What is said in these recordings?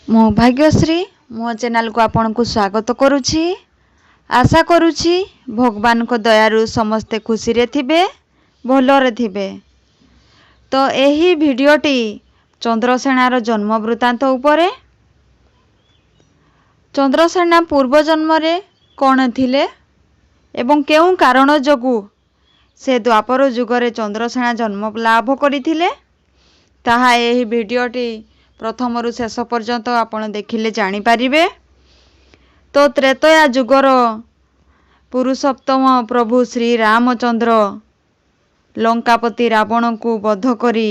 ମୁଁ ଭାଗ୍ୟଶ୍ରୀ ମୋ ଚ୍ୟାନେଲକୁ ଆପଣଙ୍କୁ ସ୍ୱାଗତ କରୁଛି। ଆଶା କରୁଛି ଭଗବାନଙ୍କ ଦୟାରୁ ସମସ୍ତେ ଖୁସିରେ ଥିବେ, ଭଲରେ ଥିବେ। ତ ଏହି ଭିଡ଼ିଓଟି ଚନ୍ଦ୍ରସେଣାର ଜନ୍ମ ବୃତ୍ତାନ୍ତ ଉପରେ। ଚନ୍ଦ୍ରସେନା ପୂର୍ବ ଜନ୍ମରେ କ'ଣ ଥିଲେ ଏବଂ କେଉଁ କାରଣ ଯୋଗୁଁ ସେ ଦ୍ୱାପର ଯୁଗରେ ଚନ୍ଦ୍ରସେନା ଜନ୍ମ ଲାଭ କରିଥିଲେ, ତାହା ଏହି ଭିଡ଼ିଓଟି ପ୍ରଥମରୁ ଶେଷ ପର୍ଯ୍ୟନ୍ତ ଆପଣ ଦେଖିଲେ ଜାଣିପାରିବେ। ତ ତ୍ରେତୟା ଯୁଗର ପୁରୁଷୋତ୍ତମ ପ୍ରଭୁ ଶ୍ରୀରାମଚନ୍ଦ୍ର ଲଙ୍କାପତି ରାବଣକୁ ବଧ କରି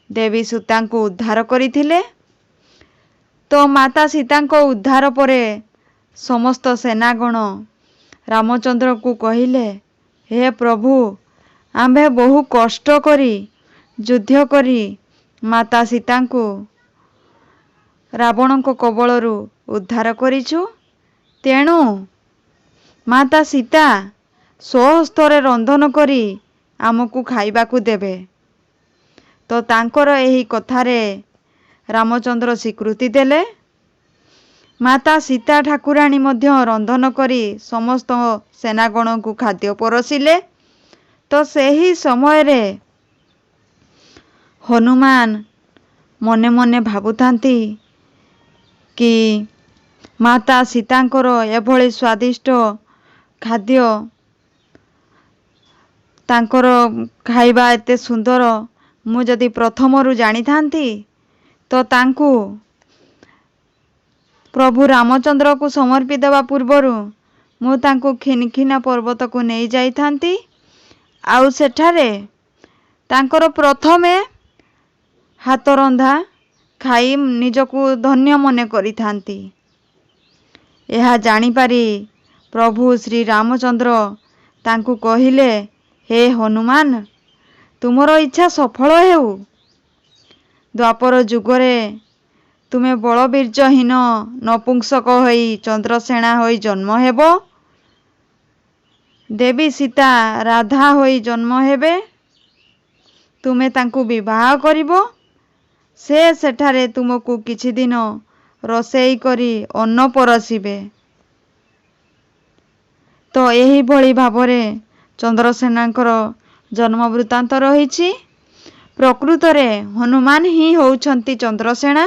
ଦେବୀ ସୀତାଙ୍କୁ ଉଦ୍ଧାର କରିଥିଲେ। ତ ମାତା ସୀତାଙ୍କ ଉଦ୍ଧାର ପରେ ସମସ୍ତ ସେନାଗଣ ରାମଚନ୍ଦ୍ରଙ୍କୁ କହିଲେ, ହେ ପ୍ରଭୁ, ଆମ୍ଭେ ବହୁ କଷ୍ଟ କରି ଯୁଦ୍ଧ କରି ମାତା ସୀତାଙ୍କୁ ରାବଣଙ୍କ କବଳରୁ ଉଦ୍ଧାର କରିଛୁ। ତେଣୁ ମାତା ସୀତା ସ୍ୱହସ୍ତରେ ରନ୍ଧନ କରି ଆମକୁ ଖାଇବାକୁ ଦେବେ। ତ ତାଙ୍କର ଏହି କଥାରେ ରାମଚନ୍ଦ୍ର ସ୍ୱୀକୃତି ଦେଲେ। ମାତା ସୀତା ଠାକୁରାଣୀ ମଧ୍ୟ ରନ୍ଧନ କରି ସମସ୍ତ ସେନାଗଣଙ୍କୁ ଖାଦ୍ୟ ପରସିଲେ। ତ ସେହି ସମୟରେ ହନୁମାନ ମନେ ମନେ ଭାବୁଥାନ୍ତି କି ମାତା ସୀତାଙ୍କର ଏଭଳି ସ୍ୱାଦିଷ୍ଟ ଖାଦ୍ୟ, ତାଙ୍କର ଖାଇବା ଏତେ ସୁନ୍ଦର, ମୁଁ ଯଦି ପ୍ରଥମରୁ ଜାଣିଥାନ୍ତି ତ ତାଙ୍କୁ ପ୍ରଭୁ ରାମଚନ୍ଦ୍ରକୁ ସମର୍ପି ଦେବା ପୂର୍ବରୁ ମୁଁ ତାଙ୍କୁ ଖିନଖିନା ପର୍ବତକୁ ନେଇଯାଇଥାନ୍ତି, ଆଉ ସେଠାରେ ତାଙ୍କର ପ୍ରଥମେ ହାତ ରନ୍ଧା ଖାଇ ନିଜକୁ ଧନ୍ୟ ମନେ କରିଥାନ୍ତି। ଏହା ଜାଣିପାରି ପ୍ରଭୁ ଶ୍ରୀରାମଚନ୍ଦ୍ର ତାଙ୍କୁ କହିଲେ, ହେ ହନୁମାନ, ତୁମର ଇଚ୍ଛା ସଫଳ ହେଉ। ଦ୍ୱାପର ଯୁଗରେ ତୁମେ ବଳବୀର୍ଯ୍ୟହୀନ ନପୁଂସକ ହୋଇ ଚନ୍ଦ୍ରସେଣା ହୋଇ ଜନ୍ମ ହେବ। ଦେବୀ ସୀତା ରାଧା ହୋଇ ଜନ୍ମ ହେବେ। ତୁମେ ତାଙ୍କୁ ବିବାହ କରିବ। ସେ ସେଠାରେ ତୁମକୁ କିଛି ଦିନ ରୋଷେଇ କରି ଅନ୍ନ ପରସିବେ। ତ ଏହିଭଳି ଭାବରେ ଚନ୍ଦ୍ରସେନାଙ୍କର ଜନ୍ମ ବୃତ୍ତାନ୍ତ ରହିଛି। ପ୍ରକୃତରେ ହନୁମାନ ହିଁ ହେଉଛନ୍ତି ଚନ୍ଦ୍ରସେନା।